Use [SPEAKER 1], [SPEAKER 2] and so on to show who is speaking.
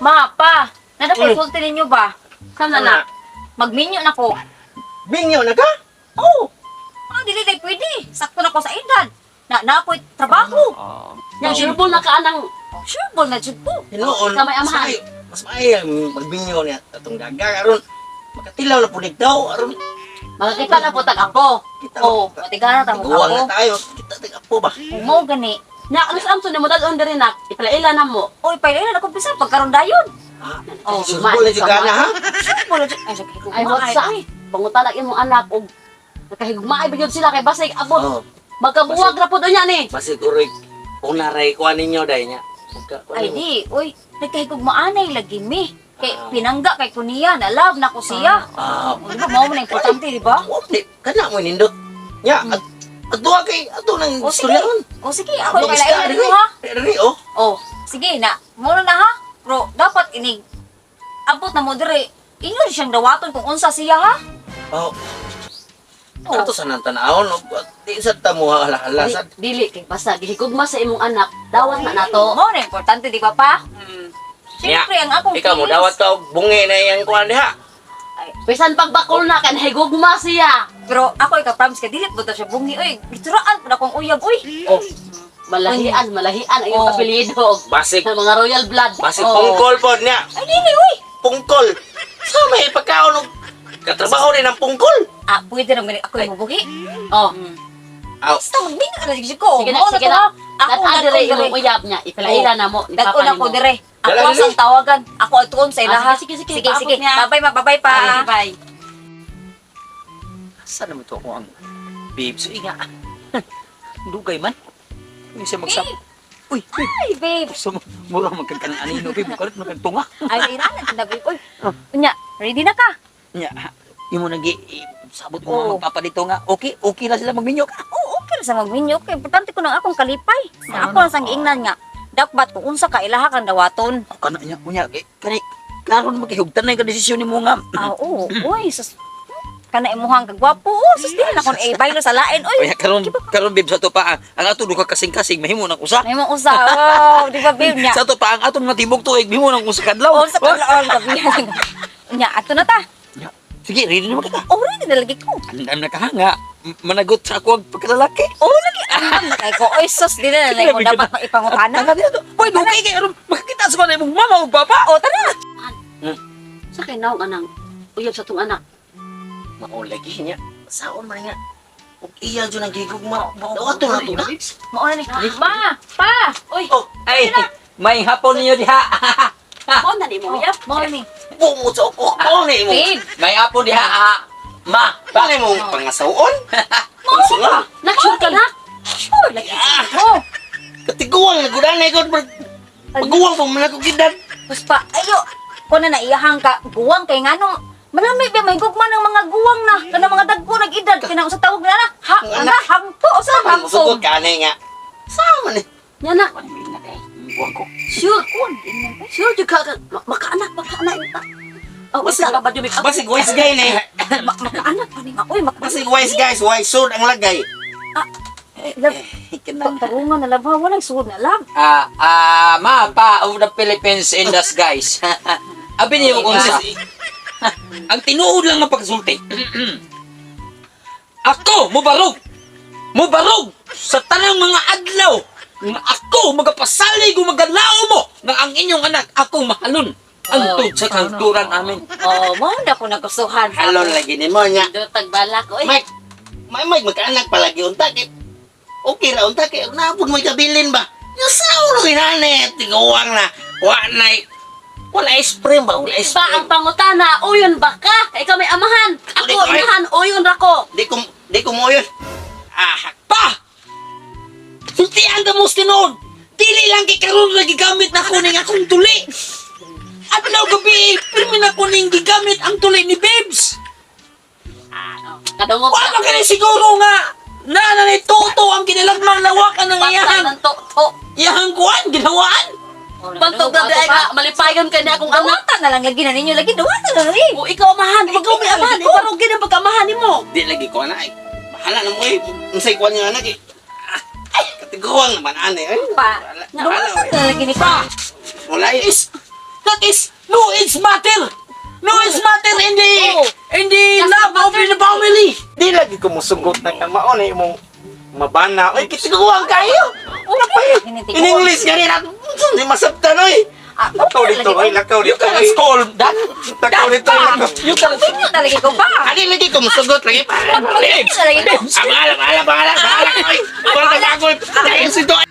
[SPEAKER 1] Ma, pa, nada ko sulti ninyo ba? Sam na na. Magminyo na ko.
[SPEAKER 2] Binyo na ka?
[SPEAKER 1] Oh! Ah, dili day pwede. Sakto na ko sa edad. Na na ako'y trabaho.
[SPEAKER 3] Nya sure na ka anang
[SPEAKER 1] Sure ball na jud ko.
[SPEAKER 2] Hinuon.
[SPEAKER 3] Sa may amahan.
[SPEAKER 2] Mas maayo ang magbinyo niya atong daga aron makatilaw na punig daw aron
[SPEAKER 3] makakita na po tag ako.
[SPEAKER 2] kita.
[SPEAKER 1] Oh, matigana ta mo
[SPEAKER 2] Tiguang
[SPEAKER 1] ako.
[SPEAKER 2] na tayo. Kita tag apo ba?
[SPEAKER 1] Mo gani.
[SPEAKER 3] Nya ano sa amto nimo dad-on diri nak. Ipalaila na mo.
[SPEAKER 1] Oy, paila na ko bisa pagkaron dayon.
[SPEAKER 3] Oh,
[SPEAKER 2] Sure ball na jud ka na ha?
[SPEAKER 1] Sure ball na jud. Ay, sakit ko.
[SPEAKER 3] Ay what's up? Pangutan imong anak og nakahigugmaay ba gyud sila kay basig abot.
[SPEAKER 2] Oh,
[SPEAKER 3] Magkabuwag ra pud unya ni.
[SPEAKER 2] basig urig una ray kuan ninyo day nya. Pagka kuan
[SPEAKER 1] Ay
[SPEAKER 2] ninyo.
[SPEAKER 1] di, oy, nagkahigugmaanay lagi mi. Kay pinangga kay kuniya, na love na ko siya.
[SPEAKER 2] Ah,
[SPEAKER 1] O, di ba mao man ang importante, di ba?
[SPEAKER 2] wa di kana mo nindot. Nya at at duha kay ato nang
[SPEAKER 1] O sige.
[SPEAKER 2] istoryaon.
[SPEAKER 1] O sige, ako ipailaila
[SPEAKER 2] Diri
[SPEAKER 1] ninyo ha.
[SPEAKER 2] Diri oh.
[SPEAKER 1] O, sige na. Muna na ha. Pero dapat inig abot na mo dire. Inyo rin siyang dawaton kung unsa siya ha.
[SPEAKER 2] Oh,
[SPEAKER 1] O,
[SPEAKER 2] ato sa nang tan-awon og di sa ta mo hala
[SPEAKER 3] Di,
[SPEAKER 2] sa
[SPEAKER 3] dili kay basta gihigugma sa imong anak, dawat na nato.
[SPEAKER 1] Mao na importante, di ba pa? Siyempre, ang akong
[SPEAKER 2] Ikaw mo
[SPEAKER 1] feelings.
[SPEAKER 2] dawat ka og bungi na iyang kuan diha.
[SPEAKER 3] Bisan pagbakol na kay nahigugma siya.
[SPEAKER 1] Pero ako ika-promise ka, dili po ta siya bungi. Uy, gituraan po na akong uyab. Uy,
[SPEAKER 2] Oh,
[SPEAKER 3] Malahian, malahian ang iyong
[SPEAKER 1] Oh.
[SPEAKER 3] apelyido.
[SPEAKER 2] basig
[SPEAKER 3] Sa mga royal blood.
[SPEAKER 2] basig
[SPEAKER 1] Oh.
[SPEAKER 2] pungkol pod niya.
[SPEAKER 1] ay dili, uy.
[SPEAKER 2] Pungkol. Sa may pagkaon og katrabaho ni ng pungkol.
[SPEAKER 1] Ah, pwede naman gani ako yung mabuhi.
[SPEAKER 3] Oh.
[SPEAKER 2] Aw,
[SPEAKER 1] Basta magbinga na jud ko.
[SPEAKER 3] Sige na,
[SPEAKER 1] Mao na
[SPEAKER 3] sige
[SPEAKER 1] to,
[SPEAKER 3] na.
[SPEAKER 1] ha. Ako
[SPEAKER 3] Dad-an dire
[SPEAKER 1] dad-on
[SPEAKER 3] imong
[SPEAKER 1] dire.
[SPEAKER 3] uyab niya, ipalaila na mo ni
[SPEAKER 1] Dad-on
[SPEAKER 3] papa
[SPEAKER 1] ako
[SPEAKER 3] nimo.
[SPEAKER 1] dire. Ako
[SPEAKER 2] Dala,
[SPEAKER 1] ang
[SPEAKER 2] dali.
[SPEAKER 1] tawagan. Ako atuon sa ilaha.
[SPEAKER 3] Ah, sige, sige, sige.
[SPEAKER 1] Sige, sige.
[SPEAKER 3] Paabot niya.
[SPEAKER 1] Babay ma, babay pa.
[SPEAKER 3] Bye.
[SPEAKER 4] Saan naman to ako ang babes? Uy nga. Dugay man. Hindi siya magsap. Uy, babe.
[SPEAKER 1] Ay, babe.
[SPEAKER 4] So, mura magkagkanang anino, babe. Kalit magkagtunga.
[SPEAKER 1] Ay, iranan na babe. Uy, unya, ready na ka?
[SPEAKER 4] Nya, yung mo nag sabot mo
[SPEAKER 1] Oo.
[SPEAKER 4] nga magpapa dito nga. Okay, okay na sila magminyo ka.
[SPEAKER 1] Oo, okay ra sa magminyo. Okay, importante ko nang akong kalipay. Na ako lang sang giingnan nga. Dakbat kung unsa ka ilaha kang dawaton.
[SPEAKER 4] Ako kana niya, unya, eh, kani, klaro na magkahugtan na yung desisyon ni mo nga.
[SPEAKER 1] Ah, oo. Uy, sus. Kana imuhang kagwapo. Oh, sus dili na kon eh baylo sa lain. Uy,
[SPEAKER 4] Kaya karon karon babe, sa to pa ang ato duha kasing-kasing mahimo nang usa.
[SPEAKER 1] may mong usa. Oh, di ba babe niya?
[SPEAKER 4] Sa to pa ang atong mga tibok tuig mahimo nang usa kadlaw.
[SPEAKER 1] Oh, sa kadlaw kabihan. Unya, ato na ta.
[SPEAKER 4] Nya, sige, ready na ka.
[SPEAKER 1] Oh, ready na lagi ko.
[SPEAKER 4] Andam na ka nga. Managot sa ako ang pagkalalaki.
[SPEAKER 1] Oh, lagi andam na kay ko. Oy, sus dili na lang ko dapat maipangutana.
[SPEAKER 4] Tanga dito. Uy, dugay kay aron makakita sa mga imong mama ug papa.
[SPEAKER 1] Oh, tara.
[SPEAKER 3] Sa kay naong anang uyab sa tong anak.
[SPEAKER 2] Mao lagi niya. Saon man nga. Ug iya jud ang gigugma. Dawato na to na.
[SPEAKER 1] Mao na ni. Ma, pa. Uy,
[SPEAKER 2] Oh,
[SPEAKER 4] Ay, may hapon ninyo diha.
[SPEAKER 3] Mao na ni imong uyab.
[SPEAKER 1] mao ni.
[SPEAKER 2] Bumot sa uko. Mao ni mo.
[SPEAKER 1] Babe,
[SPEAKER 4] May hapon diha. Ah. Ma,
[SPEAKER 2] Pa ni mo pangasawon. Pangasawa.
[SPEAKER 3] Nak sure ka na?
[SPEAKER 1] sure lagi ko.
[SPEAKER 2] Katiguang na gud anay gud. Paguwang pa man ako gidad.
[SPEAKER 1] Puspa, ayo. Ko na naiyahang ka guwang kay nganong malami ba may gugma ng mga guwang na kanang mga dagko nag-edad kanang sa tawag na na ha
[SPEAKER 2] Ang
[SPEAKER 1] ana hangpo o sa
[SPEAKER 2] Ang
[SPEAKER 1] hangpo.
[SPEAKER 2] sugod ka ani nga. Sama ni.
[SPEAKER 3] Nya nak,
[SPEAKER 4] Buwan ko.
[SPEAKER 3] sure. Sure jud ka makaanak, makaanak ta. Oh,
[SPEAKER 2] Basig-
[SPEAKER 3] basta ka ba jud
[SPEAKER 2] Basig wise guy ni.
[SPEAKER 1] Makaanak pa ni nga oy makaanak.
[SPEAKER 2] Basig wise guys, wise sword ang lagay.
[SPEAKER 1] Love, tarungan na love ha, walang sugod na love.
[SPEAKER 4] Ah, ah, ma, pa of the Philippines in the skies. Abi niyo kung sa. Ang tinuod lang nga pagsulti. Ako mubarog. Mubarog sa tanang mga adlaw nga ako magapasalig ug magalao mo nga ang inyong anak akong mahalon. Ang tug sa kangturan amin.
[SPEAKER 1] Oh, mao na ko nagustuhan.
[SPEAKER 2] Halon lagi nimo nya.
[SPEAKER 3] Do tagbalak oy.
[SPEAKER 2] Mike, may Mike magkaanak palagi unta kay okay ra unta kay napud mo kabilin ba. Yung sao ro inane tiguang na wa nay wala spray ba wala
[SPEAKER 3] Ba
[SPEAKER 2] spray.
[SPEAKER 3] ang pangutana, uyon ba ka? Ikaw may amahan. Ako
[SPEAKER 2] Di ko, ay.
[SPEAKER 3] inahan, uyon ra ko.
[SPEAKER 2] Di ko mo yun. Ah,
[SPEAKER 4] Pa! Sultian ka mo tinuod. Dili lang kay karon ra gigamit nako ning akong tuli. Adlaw gabi, pirmi na ko ning gigamit ang tuli ni Babes.
[SPEAKER 3] Kadungog
[SPEAKER 4] Wa man kani siguro nga na na ni Toto ang kinalagmang lawakan ng
[SPEAKER 3] Basta
[SPEAKER 4] iyahang
[SPEAKER 3] ng to-to.
[SPEAKER 4] iyahang kuan ginawaan.
[SPEAKER 3] Bantog na di ka, malipayon ka niya akong anak.
[SPEAKER 1] Dawatan na lang lagi na ninyo lagi dawatan na lagi.
[SPEAKER 3] O ikaw amahan, wag ka may amahan. Ikaw gid ang pagkamahan nimo.
[SPEAKER 2] di lagi ko na ay. Bahala na mo eh. Unsay kuan nga anak eh. Ay, katiguang naman ane. Ay,
[SPEAKER 1] Pa,
[SPEAKER 2] bahala.
[SPEAKER 1] dawatan na lagi ni pa.
[SPEAKER 2] Wala eh.
[SPEAKER 4] That is no age matter. No age matter in the
[SPEAKER 1] Oh.
[SPEAKER 4] in the love of the family.
[SPEAKER 5] Di lagi ko musugot na nga mao na imong mabana. Oy, kitiguang kayo.
[SPEAKER 1] Wala pa.
[SPEAKER 5] In English gani na. Di masabtan oy.
[SPEAKER 1] Ah,
[SPEAKER 5] Lakaw dito, oy, lakaw
[SPEAKER 4] You
[SPEAKER 5] dito.
[SPEAKER 4] cannot
[SPEAKER 5] Oy.
[SPEAKER 4] scold that.
[SPEAKER 5] Lakaw dito, lakaw.
[SPEAKER 4] You cannot.
[SPEAKER 1] Pagpinyo talaga ko pa.
[SPEAKER 2] Ani lagi ko musugot lagi pa.
[SPEAKER 1] Pagpinyo talaga ko.
[SPEAKER 2] Ah, bahala, bahala, bahala, bahala. Oy, bahala, bahala. Dahil si Doy.